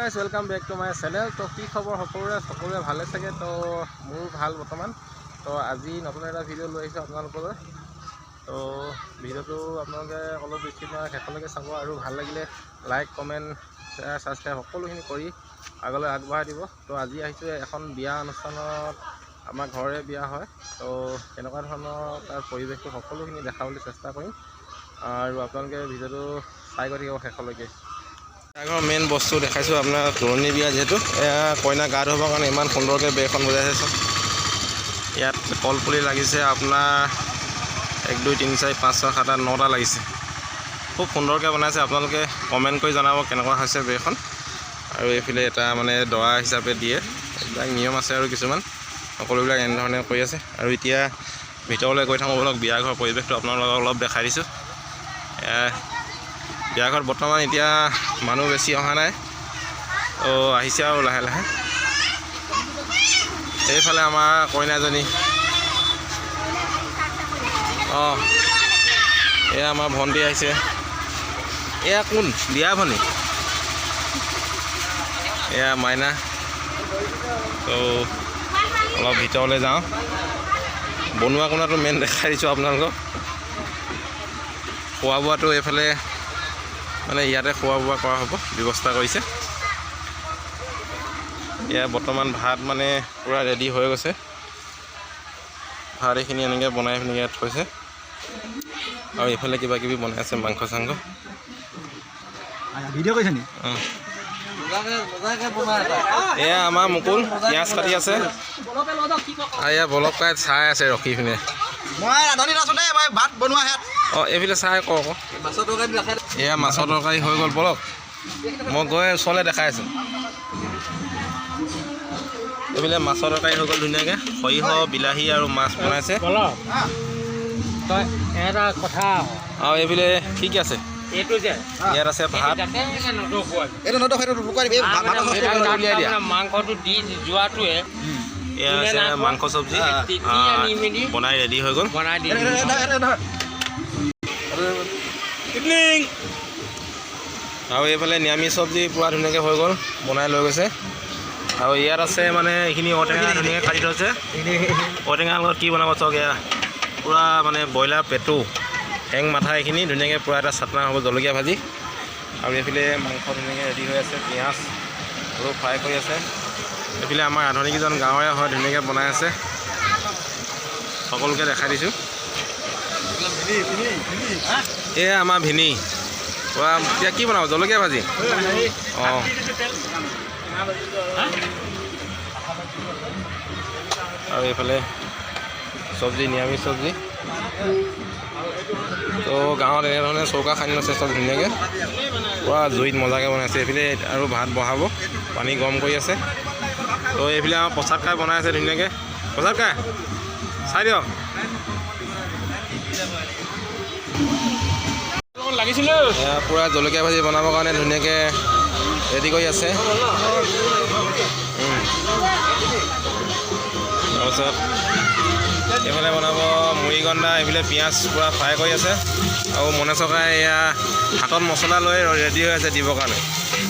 Guys, welcome back to my channel. তো কি খবৰ সকলোৰে? সকলোৰে ভালে চাগে। তো মোৰো ভাল বৰ্তমান। তো আজি নতুন এটা ভিডিঅ' লৈ আহিছোঁ আপোনালোকলৈ। তো ভিডিঅ'টো আপোনালোকে অলপ বেছি নহয়, শেষলৈকে চাব আৰু ভাল লাগিলে লাইক, কমেণ্ট, শ্বেয়াৰ, ছাবস্ক্ৰাইব সকলোখিনি কৰি আগলৈ আগবঢ়াই দিব। তো আজি আহিছোঁ এখন বিয়া অনুষ্ঠানত, আমাৰ ঘৰৰে বিয়া হয়। তো কেনেকুৱা ধৰণৰ তাৰ পৰিৱেশটো সকলোখিনি দেখাবলৈ চেষ্টা কৰিম আৰু আপোনালোকে ভিডিঅ'টো চাই গৈ থাকিব শেষলৈকে। ঘৰৰ মেইন বস্তু দেখাইছোঁ আপোনাৰ। তোৰণি বিয়া যিহেতু, এয়া কইনা গা ধুবৰ কাৰণে ইমান সুন্দৰকৈ বেৰখন বজাইছে চাওক। ইয়াত কলপুলি লাগিছে আপোনাৰ 1, 2, 3, 4, 5, 6, 7, 8, 9টা লাগিছে। খুব সুন্দৰকৈ বনাইছে। আপোনালোকে কমেণ্ট কৰি জনাব কেনেকুৱা হৈছে বেৰখন। আৰু এইফালে এটা মানে দৰা হিচাপে দিয়ে, এইবিলাক নিয়ম আছে আৰু কিছুমান, সকলোবিলাক এনেধৰণে কৰি আছে। আৰু এতিয়া ভিতৰলৈ গৈ থাকোঁ ব'লক। বিয়া ঘৰৰ পৰিৱেশটো আপোনালোকক অলপ দেখাই দিছোঁ। এয়া বিয়া ঘৰত বৰ্তমান এতিয়া মানুহ বেছি অহা নাই। তো আহিছে আৰু লাহে লাহে। এইফালে আমাৰ কইনাজনী, অঁ, এয়া আমাৰ ভণ্টি আহিছে। এয়া কোন বিয়া ভনী, এয়া মাইনা। তো অলপ ভিতৰলৈ যাওঁ, বনোৱা কোনাটো মেইন দেখাই দিছোঁ আপোনালোকক। খোৱা বোৱাটো এইফালে মানে ইয়াতে খোৱা বোৱা কৰা হ'ব, ব্যৱস্থা কৰিছে। এয়া বৰ্তমান ভাত মানে পূৰা ৰেডি হৈ গৈছে। ভাত এইখিনি এনেকৈ বনাই পিনি ইয়াত থৈছে আৰু এইফালে কিবা কিবি বনাই আছে, মাংস চাংস। ভিডিঅ' কৰিছে নি? অঁ, এয়া আমাৰ মুকুল পিঁয়াজ কাটি আছে আৰু এয়া বলক কাই চাই আছে ৰখি পিনে। মই ৰান্ধনীত আছোঁ দেই, মই ভাত বনোৱা সেয়াত। অঁ, এইফালে চাই কওঁ আকৌ। এয়া মাছৰ তৰকাৰী হৈ গ'ল। বলক, মই গৈ ওচৰলৈ দেখাই আছোঁ। এইফালে মাছৰ তৰকাৰী হৈ গ'ল। ধুনীয়াকৈ সৰিয়হ, বিলাহী আৰু মাছ বনাইছে। তই এটা কথা। আৰু এইফালে কি কি আছে? এইটো যে ইয়াত আছে ভাত। যাতে নদখুৱাই। এইটো নদখ, সেইটো লুকুৱাই দিবি। এই ভাতৰ এইটো উলিয়াই দিয়া। মাংসটো দি যোৱাটোৱে এয়া আছে মাংস চব্জি তেতিয়া আনি মেলি বনাই ৰেডি হৈ গ'ল। বনাই দি ইভিনিং। আৰু এইফালে নিৰামিষ চব্জি পূৰা ধুনীয়াকৈ হৈ গ'ল, বনাই লৈ গৈছে। আৰু ইয়াত আছে মানে এইখিনি ঔটেঙা ধুনীয়াকৈ কাটি থৈছে। ঔটেঙাৰ লগত কি বনাব চাওক। এয়া পূৰা মানে ব্ৰইলাৰ পেটু, ঠেং, মাথা এইখিনি ধুনীয়াকৈ পূৰা এটা চাটনা হ'ব, জলকীয়া ভাজি। আৰু এইফালে মাংস ধুনীয়াকৈ ৰেডি হৈ আছে, পিঁয়াজ আৰু ফ্ৰাই কৰি আছে। এইফালে আমাৰ ৰান্ধনীকেইজন গাঁৱৰে হয়, ধুনীয়াকৈ বনাই আছে। সকলোকে দেখাই দিছোঁ। এয়া আমাৰ ভিনি পূৰা। এতিয়া কি বনাব? জলকীয়া ভাজি। অঁ, আৰু এইফালে চব্জি, নিৰামিষ চব্জি। তো গাঁৱত এনেধৰণে চৌকা খান্দি লৈছে চব, ধুনীয়াকৈ পূৰা জুইত মজাকৈ বনাইছে। এইফালে আৰু ভাত বহাব, পানী গৰম কৰি আছে। তো এইফালে আমাৰ প্ৰসাদ খাই বনাই আছে ধুনীয়াকৈ। প্ৰসাদ খাই চাই দিয়ক। লাগিছিলে। এয়া পূৰা জলকীয়া ভাজি বনাবৰ কাৰণে ধুনীয়াকৈ ৰেডি কৰি আছে। তাৰপাছত এইফালে বনাব মুড়িগণ্ডা। এইফালে পিঁয়াজ পূৰা ফ্ৰাই কৰি আছে আৰু মনে চকাই এয়া হাতত মছলা লৈ ৰেডি হৈ আছে দিবৰ কাৰণে।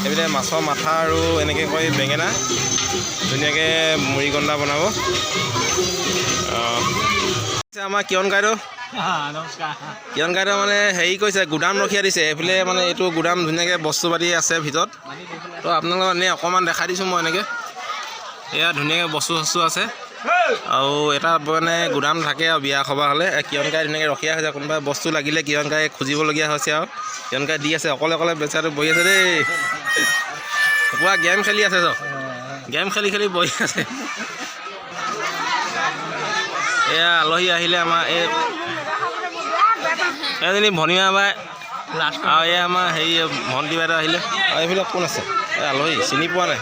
এইফালে মাছৰ মাথা আৰু এনেকৈ কৰি বেঙেনা ধুনীয়াকৈ মুড়িগণ্ডা বনাব। অঁ, আমাৰ কিয়ন কাইদেউ। নমস্কাৰ। কিয়ন কাইদেউ মানে হেৰি কৰিছে, গুদাম ৰখিয়া দিছে এইফালে। মানে এইটো গুদাম, ধুনীয়াকৈ বস্তু পাতি আছে ভিতৰত। তো আপোনালোকক এনেই অকণমান দেখাই দিছোঁ মই এনেকৈ। এয়া ধুনীয়াকৈ বস্তু চস্তু আছে আৰু এটা মানে গুদাম থাকে আৰু বিয়া সবাহ হ'লে। কিয়ন কাই ধুনীয়াকৈ ৰখিয়া হৈছে। কোনোবাই বস্তু লাগিলে কিয়ন কাই খুজিবলগীয়া হৈছে আৰু কিয়ন কাই দি আছে। অকলে অকলে বেচাটো বহি আছে দেই, পূৰা গেম খেলি আছে চব, গেম খেলি খেলি বহি আছে। এয়া আলহী আহিলে আমাৰ এই এজনী ভনীয়া বাই আৰু এয়া আমাৰ হেৰি ভণ্টি বাইদেউ আহিলে। আৰু এইবিলাক কোন আছে? এই আলহী চিনি পোৱা নাই।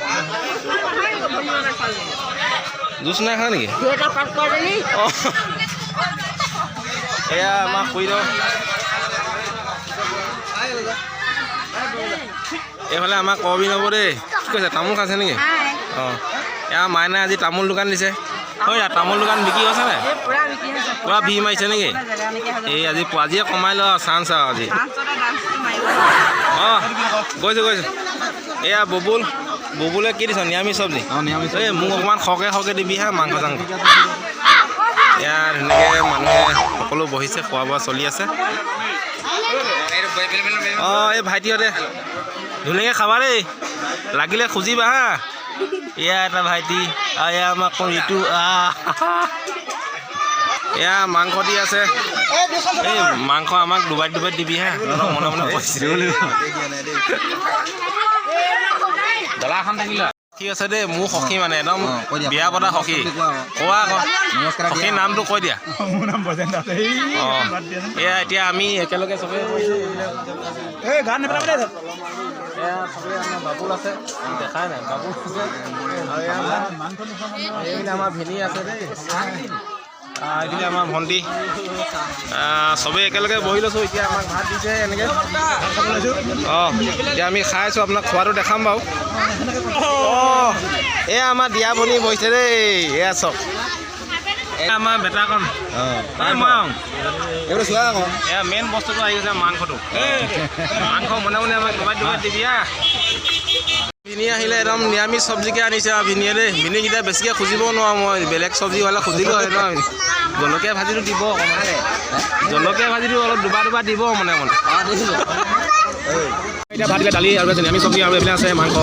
জুচ নাই খোৱা নেকি? অঁ, এয়া আমাৰ খুৰীদেউ। এইফালে আমাৰ কবি নব দেই। কি কৈছে, তামোল খাইছে নেকি? অঁ, এয়া মাইনাই আজি তামোল দোকান দিছে। হয়, তামোল দোকান বিক্ৰী হৈছে নাই? পূৰা ভিৰ মাৰিছে নেকি? এই আজি আজিয়ে কমাই লোৱা চান্স আৰু আজি। অঁ, গৈছোঁ গৈছোঁ। এয়া ববুল। বুবুলে কি দিছ? নিৰামিষ চব্জি। নিৰামিষ। এই মোক অকণমান সৰহকৈ সৰহকৈ দিবি হা, মাংস চাংস। এয়া ধুনীয়াকৈ মানুহে সকলো বহিছে, খোৱা বোৱা চলি আছে। অঁ, এই ভাইটিহঁতে ধুনীয়াকৈ খাবা দেই, লাগিলে খুজিবা হা। এয়া এটা ভাইটি আৰু এয়া আমাৰ কোন ঋতু। এয়া মাংস দি আছে। এই মাংস আমাক দুবাৰ দুবাৰ দিবি হা, অলপ মনে মনে কৈছে। ঠিক আছে দেই, মোৰ সখী মানে একদম বিয়া পতা সখী। কোৱা আকৌ সখীৰ নামটো কৈ দিয়া। অঁ, এয়া এতিয়া আমি একেলগে চবেই কৰিছোঁ। এয়া চবেই আমাৰ বাবুল আছে, দেখাই নাই, বাবুল আছে। আৰু এয়া এইপিনে আমাৰ ভিনী আছে দেই, এইপিনে আমাৰ ভণ্টি। চবেই একেলগে বহি লৈছোঁ। এতিয়া আমাক ভাত দিছে এনেকৈ। অঁ, এতিয়া আমি খাই আছোঁ, আপোনাক খোৱাটো দেখাম বাৰু। অঁ, এয়া আমাৰ দিয়া ভনী বহিছে দেই। এয়া চাওক, এয়া আমাৰ বেটাকণ। এয়া মেইন বস্তুটো আহি গৈছে, মাংসটো। মাংস মনে মনে আমাক দুবাৰ দুবাৰ দিবি হা। ভিনী আহিলে একদম নিৰামিষ চব্জিকে আনিছে আৰু ভিনীয়ে দেই। ভিনীকেইটা বেছিকৈ খুজিবও নোৱাৰোঁ মই, বেলেগ চব্জি হ'লে খুজিলোঁ হয় ন। জলকীয়া ভাজিটো দিব অকণমান, জলকীয়া ভাজিটো অলপ দুবাৰ দুবাৰ দিব মনে মনে। এতিয়া ভাত দিলে দালি আৰু নিৰামিষ চব্জি আৰু এইবিলাক আছে মাংস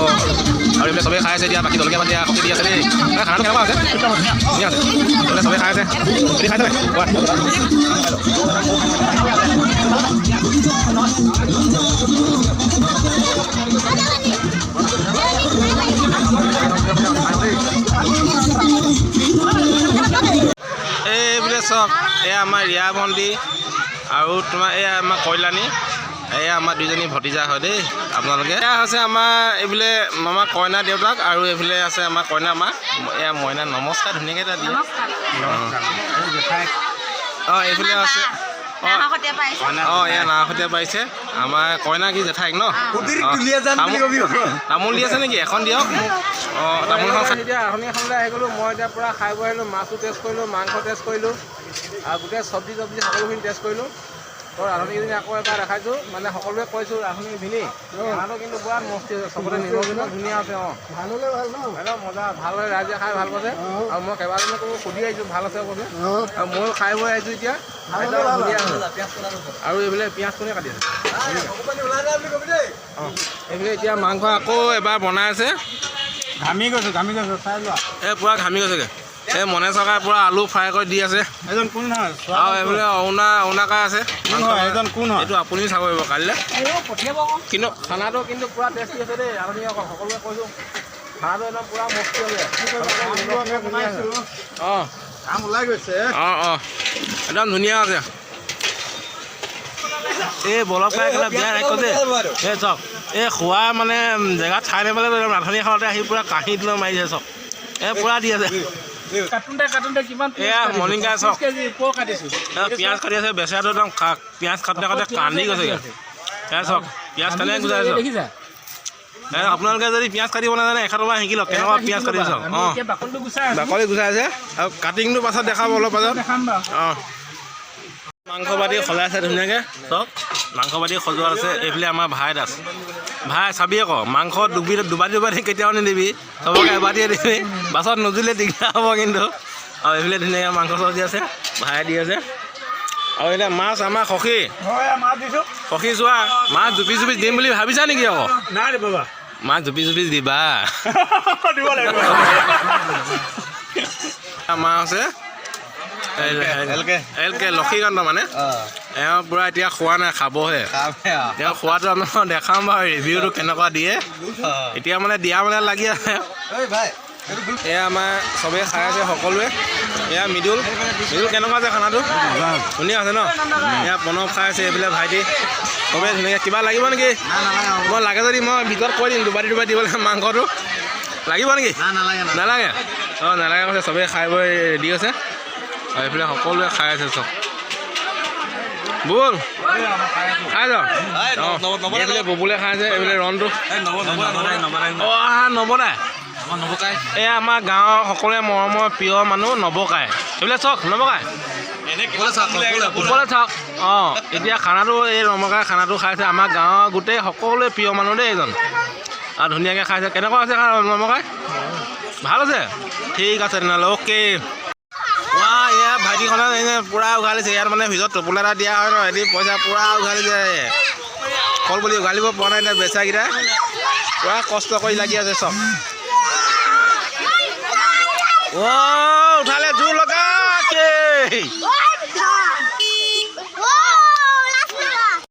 আৰু এইবিলাক চবেই খাই আছে। এতিয়া বাকী জলকীয়া ভাজি সখী দি আছে দেই। খানাটো কেনেকুৱা আছে? ধুনীয়া আছে, এইবিলাক চবেই খাই আছে। খাইছে নাই? কোৱা। এইবিলাক চাওক, এয়া আমাৰ ৰিয়া ভণ্টি আৰু তোমাৰ এয়া আমাৰ কল্যাণী, এয়া আমাৰ দুইজনী ভতিজা হয় দেই। আপোনালোকে এয়া হৈছে আমাৰ এইফালে মামা কইনা দেউতাক আৰু এইফালে আছে আমাৰ কইনা মা। এয়া মইনা নমস্কাৰ ধুনীয়াকৈ এটা দিয়ে। অঁ, এইফালে আছে। অঁ, এয়া নাহসতীয়া পাইছে আমাৰ কইনা কি জেঠাইক ন। তামোল দি আছে নেকি? এখন দিয়ক মোক। অঁ, তামোলখন। এতিয়া ৰান্ধনি এখনলৈ আহি গ'লোঁ মই। এতিয়া পূৰা খাই বৈ আহিলোঁ, মাছো টেষ্ট কৰিলোঁ, মাংস টেষ্ট কৰিলোঁ আৰু গোটেই চব্জি চব্জি সকলোখিনি টেষ্ট কৰিলোঁ। তো ৰান্ধনীকেইজনী আকৌ এবাৰ দেখাইছোঁ, মানে সকলোৱে কৈছোঁ ৰান্ধনী ভিনি খানাটো কিন্তু পূৰা মস্তি আছে, চবতে নিমখ চিমখ ধুনীয়া আছে। অঁ, একদম মজা, ভাল হয়, ৰাইজে খাই ভাল পাইছে। আৰু মই কেইবাজনকো সুধি আহিছোঁ, ভাল আছে কৈছে। আৰু ময়ো খাই বৈ আহিছোঁ এতিয়া, একদম ধুনীয়া আছে। আৰু এইফালে পিঁয়াজ কোনে কাটি আছে? অঁ, এইফালে এতিয়া মাংস আকৌ এবাৰ বনাই আছে। ঘামি গৈছোঁ, ঘামি গৈছোঁ, চাই লোৱা। এই পূৰা ঘামি গৈছেগৈ। এই মনে চকাই পূৰা আলু ফ্ৰাই কৰি দি আছে। এজন কোন হয়? আৰু এইফালে অৰুণা অৰুণাকাই আছে। এজন কোন হয়? এইটো আপুনিও চাব পাৰিব কাইলৈ। কিন্তু খানাটো কিন্তু পূৰা টেষ্টি আছে দেই। আপুনি আকৌ সকলোৱে কৈছোঁ, খানাটো একদম পূৰা মস্তি আছে। অঁ, কাম ওলাই গৈছে। অঁ অঁ, একদম ধুনীয়া আছে। এই বলক খাই কেলা বিয়া ৰাখ্য যে। এই চাওক, এই খোৱা মানে জেগাত ঠাই নাপালে ৰান্ধনি খাওঁতে আহি পূৰা কাঁহীত লৈ মাৰিছে। চাওক, এই পূৰা দি আছে। কাটোতে কাটোতে কিমান এয়া মণিকা চাওক, পিঁয়াজ কাটি আছে বেচেৰাটো, একদম পিঁয়াজ কাটোতে কাটোতে কান্দি গৈছেগৈ। এয়া চাওক, পিঁয়াজ কেনেকৈ গুচাই চাওক। আপোনালোকে যদি পিঁয়াজ কাটিব নাজানে 100 টকা শিকি লওক কেনেকুৱা পিঁয়াজ কাটি চাওক। অঁ, বাকলি গুচাই আছে আৰু কাটিংটো পাছত দেখাব অলপ পাছত। অঁ, মাংস বাতি সজাই আছে ধুনীয়াকৈ। চাওক, মাংস বাতি সজোৱা আছে। এইফালে আমাৰ ভাই দাস ভাই, চাবি আকৌ মাংস দুবি দুবাটি দুবাটি কেতিয়াও নিদিবি, চবকে এবাটিয়ে দিবি, বাছত নুজুলে দিগদাৰ হ'ব কিন্তু। আৰু এইফালে ধুনীয়াকৈ মাংস চব্জি আছে, ভাই দি আছে। আৰু এতিয়া মাছ আমাৰ সখী, সখী চোৱা, মাছ জুপি জুপি দিম বুলি ভাবিছা নেকি আকৌ? মাছ জুপি জুপি দিবা। মাছ আছে এল কে লক্ষীকান্ত, মানে এওঁ পূৰা এতিয়া খোৱা নাই, খাবহে। তেওঁ খোৱাটো আপোনাক দেখাম বাৰু, ৰিভিউটো কেনেকুৱা দিয়ে। এতিয়া মানে দিয়া মানে লাগি আছে। এয়া আমাৰ চবেই খাই আছে সকলোৱে। এয়া মৃদুল, মৃদুল কেনেকুৱা আছে খানাটো? ধুনীয়া আছে ন? এয়া প্ৰণৱ খাই আছে, এইফালে ভাইটি, চবেই ধুনীয়াকৈ। কিবা লাগিব নেকি? মই লাগে যদি মই ভিতৰত কৈ দিম, দুবাটি দুবাটি দিবলৈ মাংসটো লাগিব নেকি? নালাগে। অঁ, নালাগে কৈছে। চবেই খাই বৈ ৰেডি আছে। আৰু এইফালে সকলোৱে খাই আছে চব। বল খাই যাওঁ। এইফালে ববুলে খাই আছে, এইফালে ৰনটো। অঁ, নৱদাই, এয়া আমাৰ গাঁৱৰ সকলোৱে মৰমৰ প্ৰিয় মানুহ নৱকাই। এইফালে চাওক নৱকাই, ওপৰলৈ চাওক। অঁ, এতিয়া খানাটো এই নৱকাই খানাটো খাইছে, আমাৰ গাঁৱৰ গোটেই সকলোৱে প্ৰিয় মানুহ দেই এইজন। আৰু ধুনীয়াকৈ খাইছে। কেনেকুৱা আছে নমকাই? ভাল আছে। ঠিক আছে তেনেহ'লে, অ'কে। ৱা, এয়া ভাইটিখনে এনে পূৰা উঘালিছে। ইয়াত মানে ভিতৰত টোপোলা এটা দিয়া হয় ন, এদি পইচা পূৰা উঘালিছে। কল বুলি উঘালিব পৰা নাই এতিয়া। বেচাকেইটা পূৰা কষ্ট কৰি লাগি আছে চব। অ', উঠালে, জোৰ লগাকে।